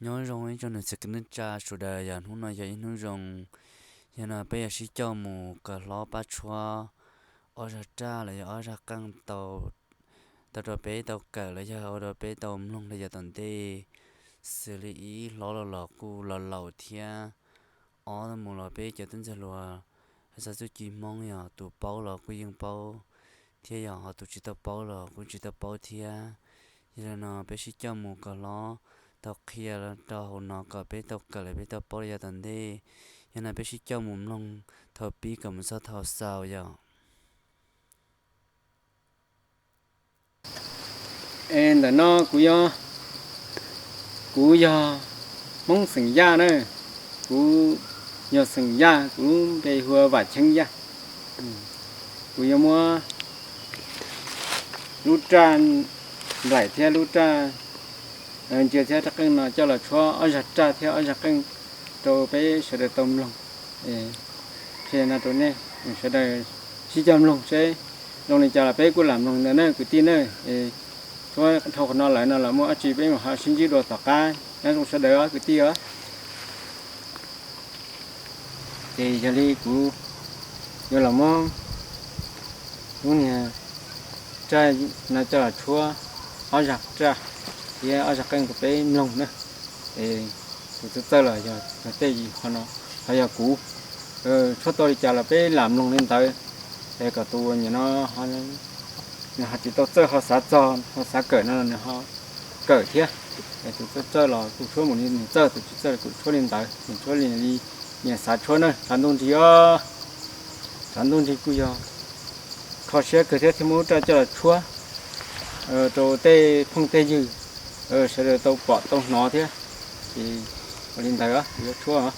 Nyob zoo ib tsoom niam txiv kwv tij neej tsa sawv daws, yog hnub no yog ib hnub zoo, yog no peb yuav sib coj mus kawm hlob pab tshuab ob zag raj los yog ob zag qeej tau, tau rau peb tau kawm los yog ua rau peb tau mloog li yav tom ntej, xws li ib hlob los los kuj los laus thiab, ob mus los peb cov tub ntxhais hluas hais txog txuj ci Hmoob yog tus paub los kuj yeej paub thiab, yog ho tus tsis tau paub los kuj tsis tau paub thiab. Yog li no peb sib coj mus kom hlob tau qhia rau hauv no kom peb tau kawm los peb tau paub li yav tom ntej. Yog no peb sib coj mus mloog thaum pib kom mus txog thaum xaus yom. Es ntawm no kuv yog, kuv yog Hmoob xeem Yaj na, kuv yog xeem Yaj, kuv lub npe hu ua Vam Cheeb Yaj. Kuv yuav muab lub raj nplaim thiab lub raj ntsia thiab raj qeej no coj los tshuab ob zag raj thiab ob zag qeej rau peb sawv daws tau mloog. Qhia no rau nej sawv daws sib cog mloog seb zoo li cas los peb kuj lam mloog ntawd na kwv tij na. Tshuab dhau qhov no lawm no los muaj dab tsi peb mam ho sib ntsib dua tom qab. Nyob zoo sawv daws os kwv tij os. Ces yog li kuv yuav los muab lub niag raj no coj los tshuab ob zag raj thiab ob zag qeej rau peb mloog na. Es tus txawj txawj los yog tej ho no, ho yog kuv, tshuab tau li cas los peb lam mloog li ntawd. Es kom tus uas nyiam no nws ho tsis tau txawj ho xav txog ho xav kawm no nws ho kawm thiab. Es tus txawj txawj los kuj tshuab mus li nws txawj, tus tsis txawj los kuj tshuab li ntawd, nws tshuab li nyiam xav tshuab na. Tshav ntuj nrig os, tshav ntuj nrig kuj yog kho siab kawg thiab thiaj muab lub raj coj los tshuab rau tej phooj tej ywg sawv daws tau pom tau hnov thiab. Ces ua li ntawd kuv yuav tshuab os.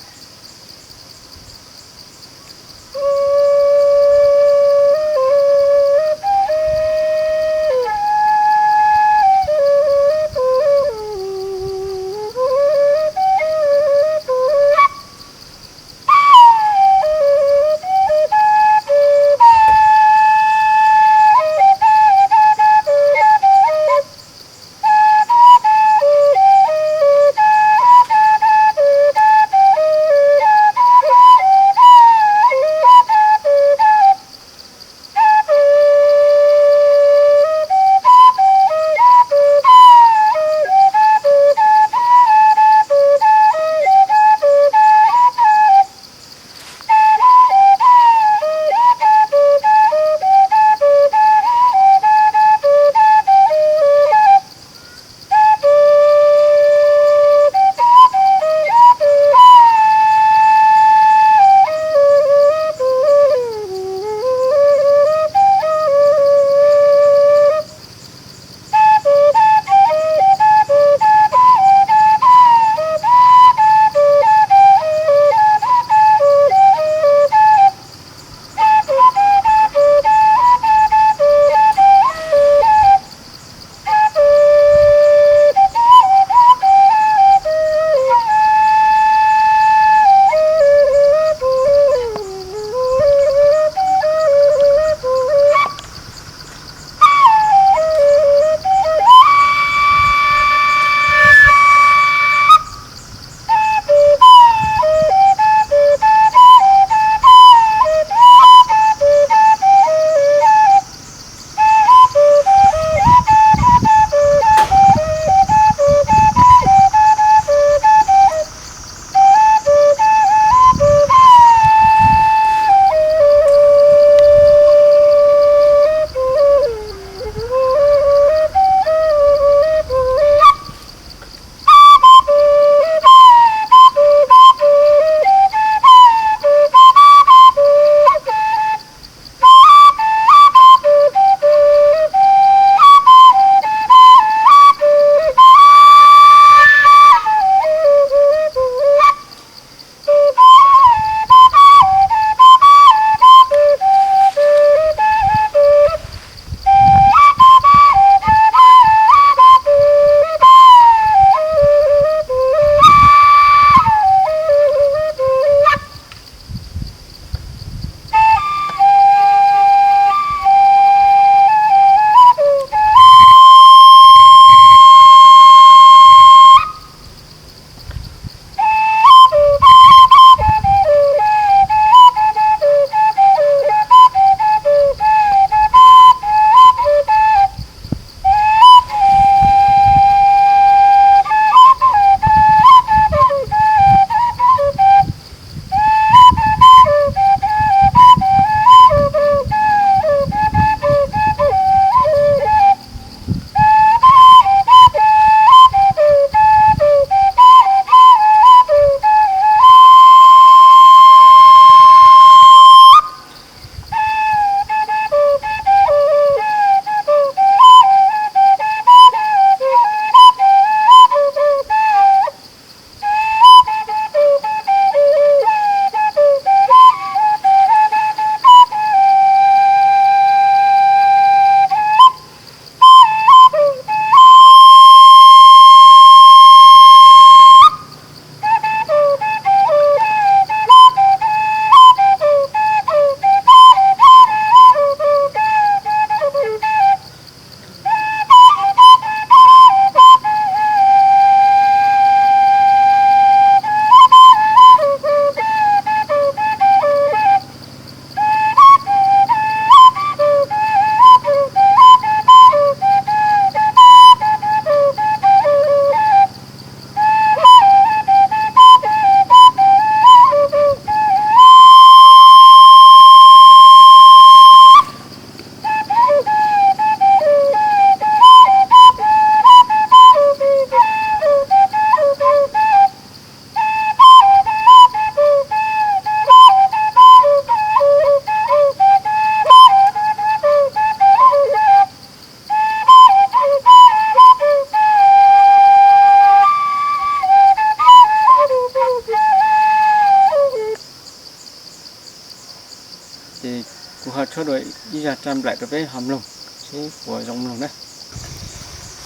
Tshuab dua ib zaj raj nplaim rau peb ho mloog seb puas zoo mloog na.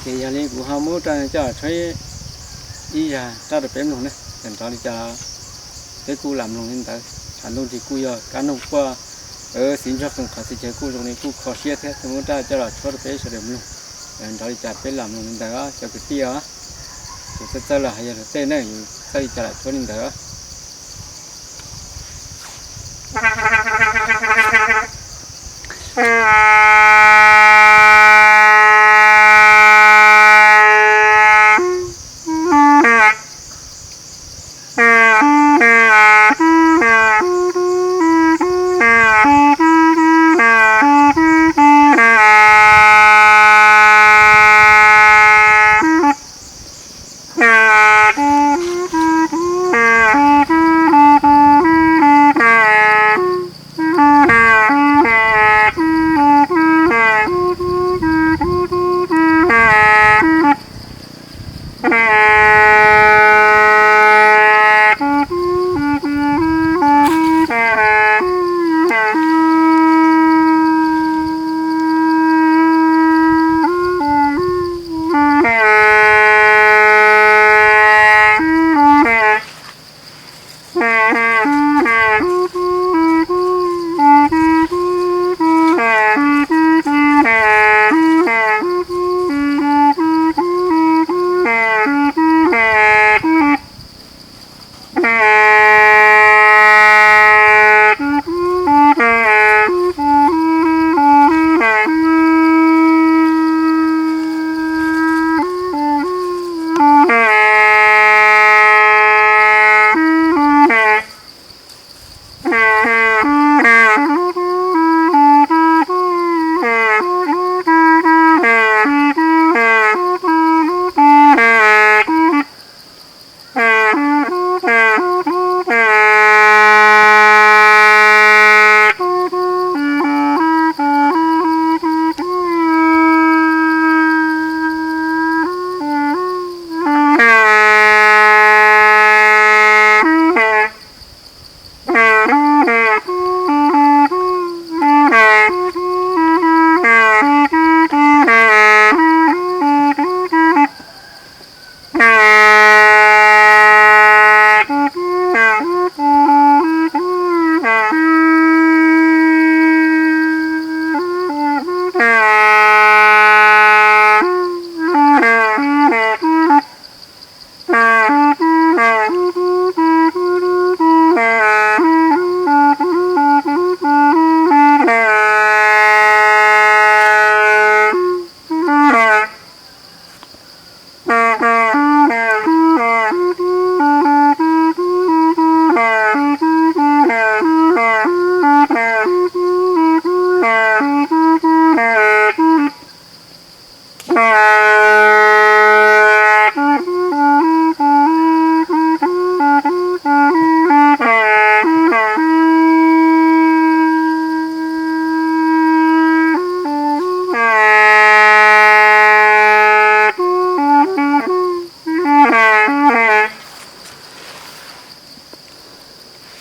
Ces yog li kuv ho muab raj coj los tshuab ib zaj raj rau peb mloog na, yog nrov li cas peb kuj lam mloog li ntawd. Tshav ntuj nrig kuj yog kab noog quaj, xiv ntsuag qees qhov txhia chaw kuj zoo li kuj kho siab thiab, thiaj muab raj coj los tshuab rau peb sawv daws mloog. Yog nrov li cas peb lam mloog li ntawd os cov kwv tij os. Tus txawj txawj los hais yog luag tej ne, yus txawj li cas lam tshuab li ntawd.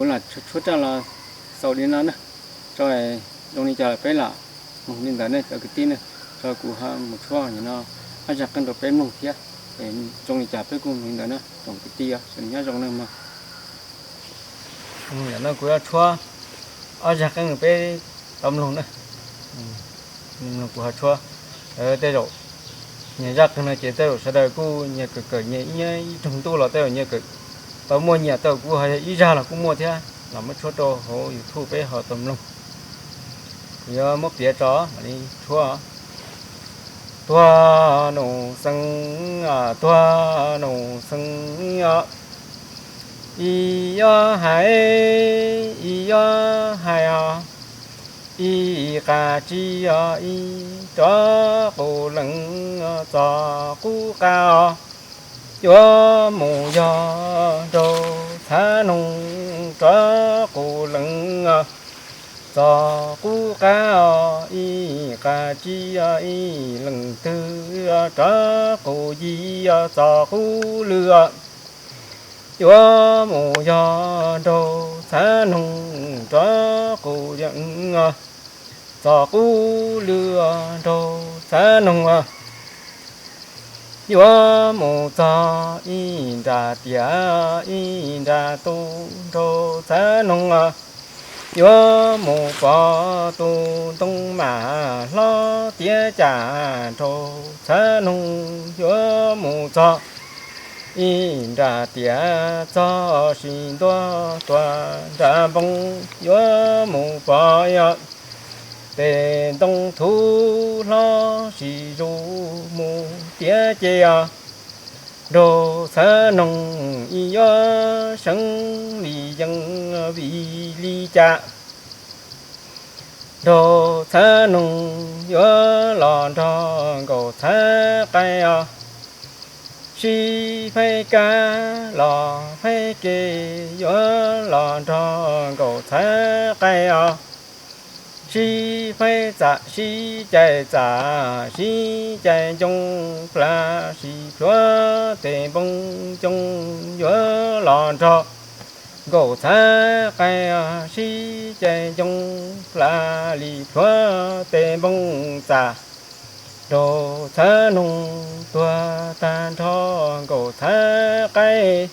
Kuv lam tshuab raj los xaus li no na, tso zoo li cas peb lam mloog li ntawd ne cov kwv tij ne, tso kuv ho mus tshuab no ob zaj qeej rau peb mloog thiab, zoo li cas peb kuj mloog li ntawd na tsoom kwv tij os, sawv daws nyob zoo na mog. Yam no kuv yuav tshuab ob zaj qeej rau peb tau mloog na. Mloog kuv ho tshuab, tej zaum nyias zaj qeej no ces tej zaum sawv daws kuj nyias kawm kawm nyias ib, ib rooj ntuj los tej zaum nyias kawm tau muaj nyias, tej zaum kuj ho yog ib zaj los kuj muaj thiab, los muab tshuab rau hauv YouTube peb ho tau mloog. Kuv yuav muab piav tso mam li tshuab. Tuag nus xeeb, tuag nus xeeb os, ib ob hais, ib ob hais os, ib qas tsib os, ib rov qus lees txog qub qab os, yuav mus yog nraug txhav noog rov qus lees txog qub qab os, ib qas tsib os, ib lees twg rov qus yim os, txog qub lwm os, yuav mus yog nraug txhav noog rov qus yim os, txog qub lw nraug txhab noog, yuav mus txog ib nra tiav ib nra tu nraug txhab noog, yuav mus pom tus ntoo mam hlob tiav cas nraug txhab noog, yuav mus txog ib nra tiav txog sis ntua tuaj nra npoo, yuav mus pom tes ntoo thuv hlob sis zuj mus tiav ces nraug txhab noog, ib yuav seev li yees vim li cas nraug txhab noog yuav los nrog nkaus txhab qaib os. Sib faib kab los faib ke yuav los nrog nkaus txhab qaib os. Sib faib txam sib cais txam sib cais ncoo plas sis plhuav tes npoo ncoo yuav los nrog nkaus txhab qaib os. Sib cais ncoo plas li plhuav tes npoo txam nraug txhab noog tuag tag nrho nkaus txhab qaib,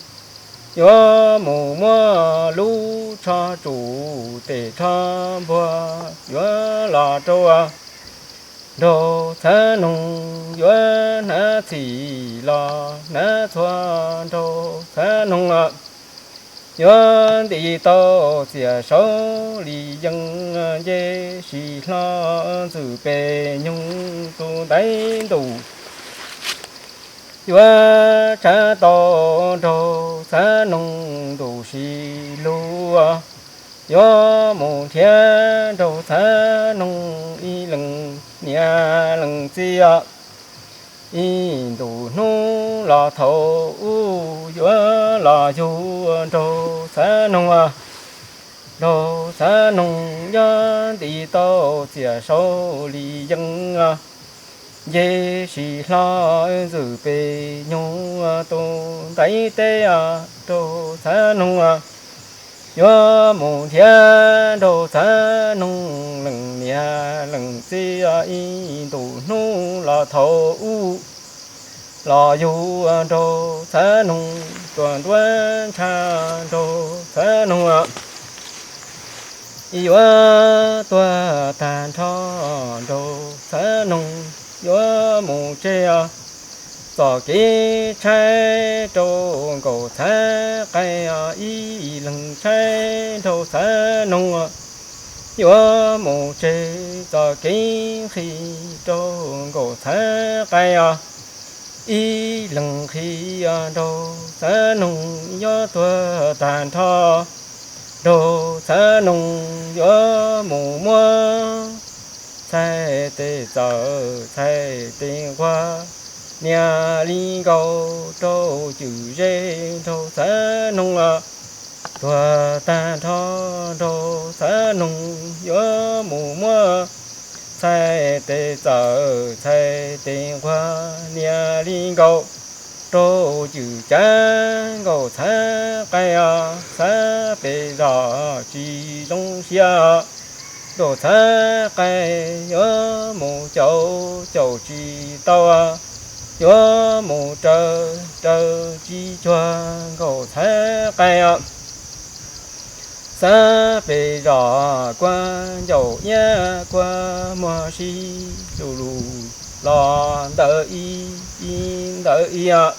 yuav mus muab lub tsho tsum tes tsho npuag yuav los rau nraug txhab noog, yuav hnav txhim los hnav txhua nraug txhab noog, yuav nti tau txias saud li yees nce sis hlo ntxwm pes nyoog tus ntaiv ntuj, yuav tshav tau nraug txhab noog ntuj sis lug, yuav mus nrhiav nraug txhab noog ib leeg niam leej txiv os. Ib ntus hnub los thaum ub yuav los yug nraug txhab noog, nraug txhab noog yuav nti tau txias saud li yees nce sis hlo ntxwm pes nyoog tus ntaiv teb os. Nraug txhab noog yuav mus nrhiav nraug txhab noog leej niam leej txiv, ib ntus hnub los thaum ub los yug nraug txhab noog, tuaj nruab ntsha nraug txhab noog, yuav tuag tag nrho nraug txhab noog, yuav mus tseg txoj kev tshaib rau nkaus txhab qaib, ib leeg tshaib nraug txhab noog, yuav mus tseg txoj kev nqhis rau nkaus txhab qaib os. Ib leeg nqhis nraug txhab noog, yuav tuag tag nrho nraug txhab noog, yuav mus muab txhais tes txawm txhais tes nquag, nias li nkaus rau cwm ze nraug txhab noog, tuag tag nrho nraug txhab noog, yuav mus muab txhais tes txawm txhais tes nquag, nias li nkaus rau cwm cav nkaus txhab qaib os. Txhab pes zos tsis zoo siab, nraug txhab qaib yuav mus caum caum tsis tau, yuav mus raws raws tsis cuag nkaus txhab qaib os. Txhab pes zos kuag ncaum iab kuag muag sib lug lug los ntawm ib ib ntawm ib os.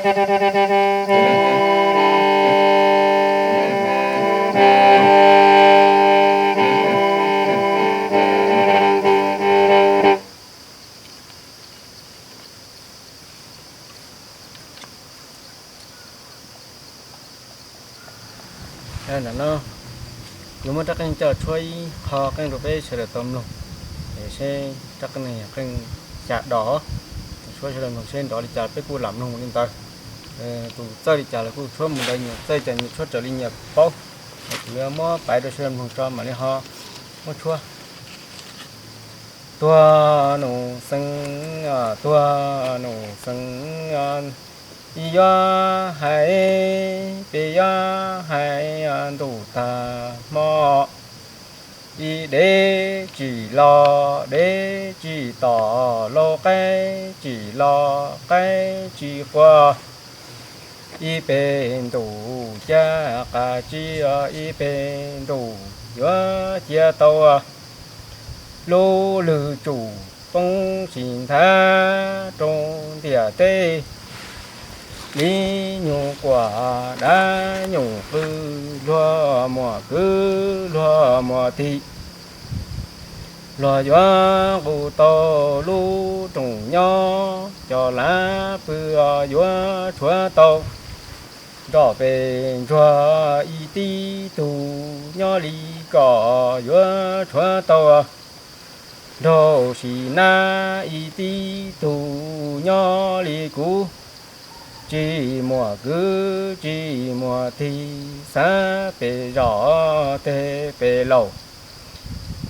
Ntawm no yuav muab rab qeej coj tshuab ib qho qeej rau peb sawv daws tau mloog, es seb rab qeej no yog qeej xya dos, tshuab sawv daws mloog seb nrov li cas peb kuj lam mloog li ntawd. Tus txawj li cas los kuj tshuab mus ntawd, nyias txawj li cas nyias tshuab raws li nyias paub. Kuv yuav muab paiv rau sawv daws mloog tso mam li ho muab tshuab. Tuag nus xeev, tuag nus xeev, ib yuav hais, peb yuav hais ntuj tag hmo. Ib deb tsis los deb tsis tom, lauj qaib tsis los qaib tsis qua. Ib peb ntus caj qas tsib, ib peb ntus yuav cia tau. Lub lwg tsum poob sis nthav rau ntiaj teb. Li nyuj kuam dab nyuj qw, luag muam kwv luag muam tig. Luag yuav nqus tau lub rooj nyob, cov lav pw yuav tshuav tau. Nroj pes ntsuag ib tib tug nyob li koj yuav tshuav tau. Nraug sim nab ib tib tug nyob li kuv. Tsis muaj kwv tsis muaj tij, xav pes zos teg pes laus.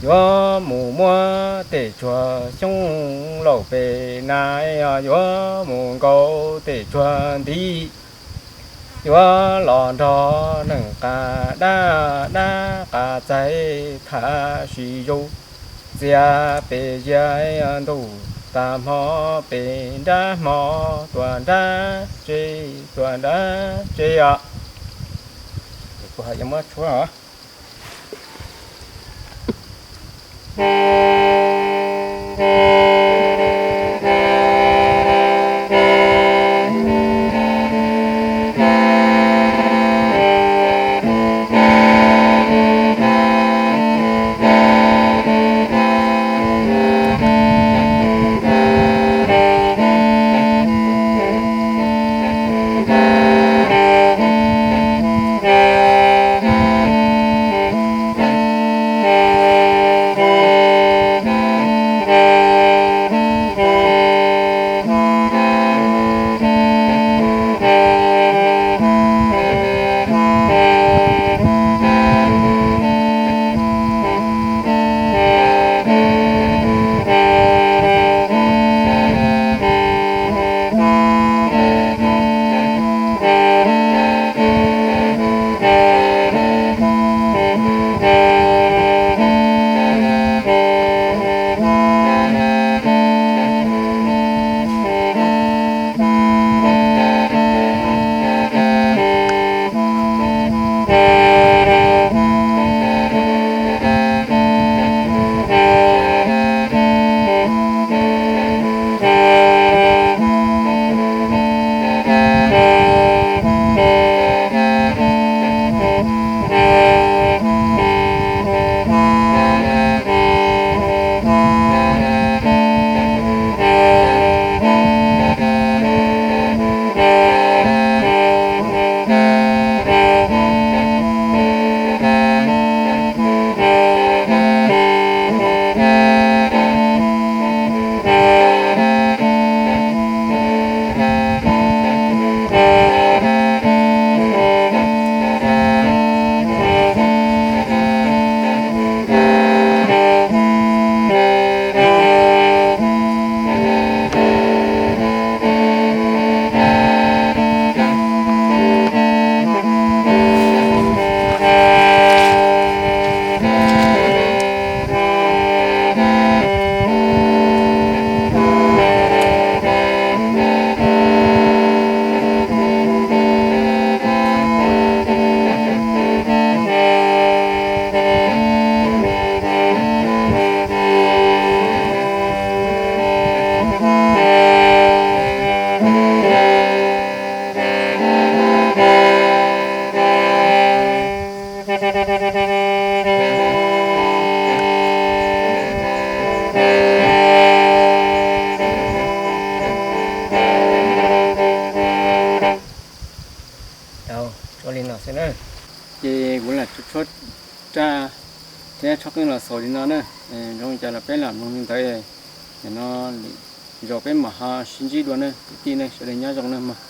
Yuav mus muab tej tsuag xyoob laus pes nas, yuav mus nkaus tej tsuag ntiv. Yuav los nrog neeg qas dab, dab qas txais tham sis zus. Txias pes zias ntuj tag hmo, pes nrab hmo tuaj nrab tse, tuaj nrab tse os. Kuv ho yuav muab tshuab os. Ua li no xwb na. Ces kuv lam tshuab raj thiab tshuab qeej los xaus li no na. Zoo li cas los peb lam mloog li ntawd, nim no lwm zaus peb mam ho sib ntsib dua na kwv tij ne, sawv daws nyob zoo na mog.